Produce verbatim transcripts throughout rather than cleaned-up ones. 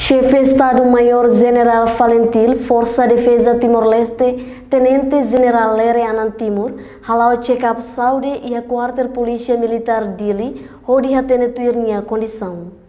Xefe Estadu Maiór Jenerál Falintil Forsa Defeza Timor-Leste, Tenente Jenerál Lere Anan Timur, hala'o check-up saúde iha Kuartél Polísia Militár Dili, hodi hatene tuir nia kondisaun.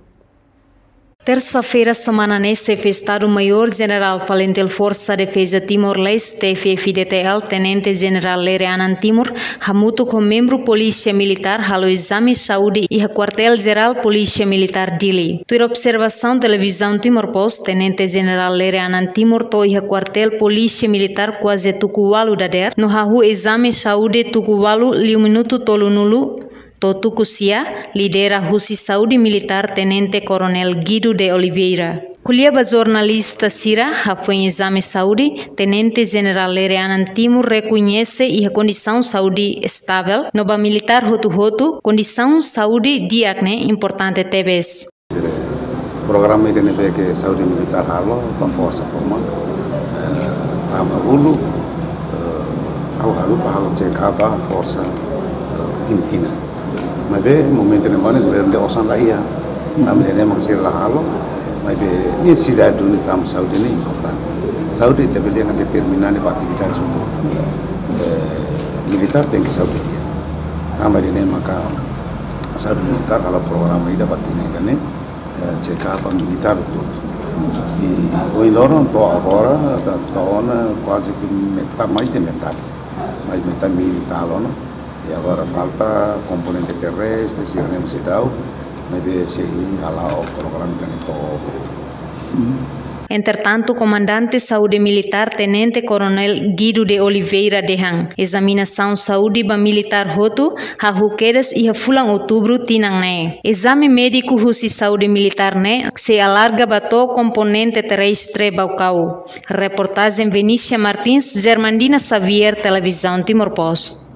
Tersa-feira semana ne'e, Xefe Estadu Maiór Jenerál Falintil Forsa Defeza Timor-Leste, F F D T L, Tenente Jenerál Lere Anan Timur, hamutuk ho membru Polísia Militár halo ezame saúde iha Kuartél Jerál Polísia Militár Dili. Tuir observasaun Televizaun Timor Post, Tenente Jenerál Lere Anan Timur to'o iha Kuartél Polísia Militár kuaze tuku ualu dadeer, no hahú ezame saúde tuku ualu liu minutu tolunulu to'o tuku sia, lidera husi Saúde Militár Tenente Koronél Guido de Oliveira. Ko'alia ba jornalista sira, hafoin ezame saúde, Tenente Jenerál Lere Anan Timur rekoñese iha kondisaun saúde estavel, no ba militár hotu-hotu, kondisaun saúde di'ak ne'e importante tebes. Programa ida ne'ebé ke Saúde Militár halo ba forsa tomak, eh, tanba uluk, eh, ha'u haruka halo check-up ba forsa, eh, tinan-tinan. Maibé momentu ne'ebá ne'e governu nia osan la iha. Tanba ne'e mak sira la halo, maibé nesesidade duni tanba saúde ne'e importante. Saúde ita bele determina ita-nia atividade hotu. Eh, militár tenke saúde di'ak. Tanba ne'e maka Saúde Militár halo programa ida ba tinan ida ne'e, eh, check-up ba militár hotu. I ohin loron to'o agora, ta, to'o ona kuaze ke metade, mais de metade. Mais metade militár ona. I agora falta komponente terrestre, sira-ne'e mós seidauk, maibé sei hala'o programa ida ne'e to'o. Entretantu, Komandante Saúde Militár Tenente Koronél Guido de Oliveira dehan, ezaminasaun saúde ba militár hotu hahú kedas iha fulan Outubru tinan ne'e. Ezame médiku husi Saúde Militár ne'e sei alarga ba to'o komponente terrestre Baucau. Reportajen Venícia Martins, Germandina Xavier, Televizaun Timor Post.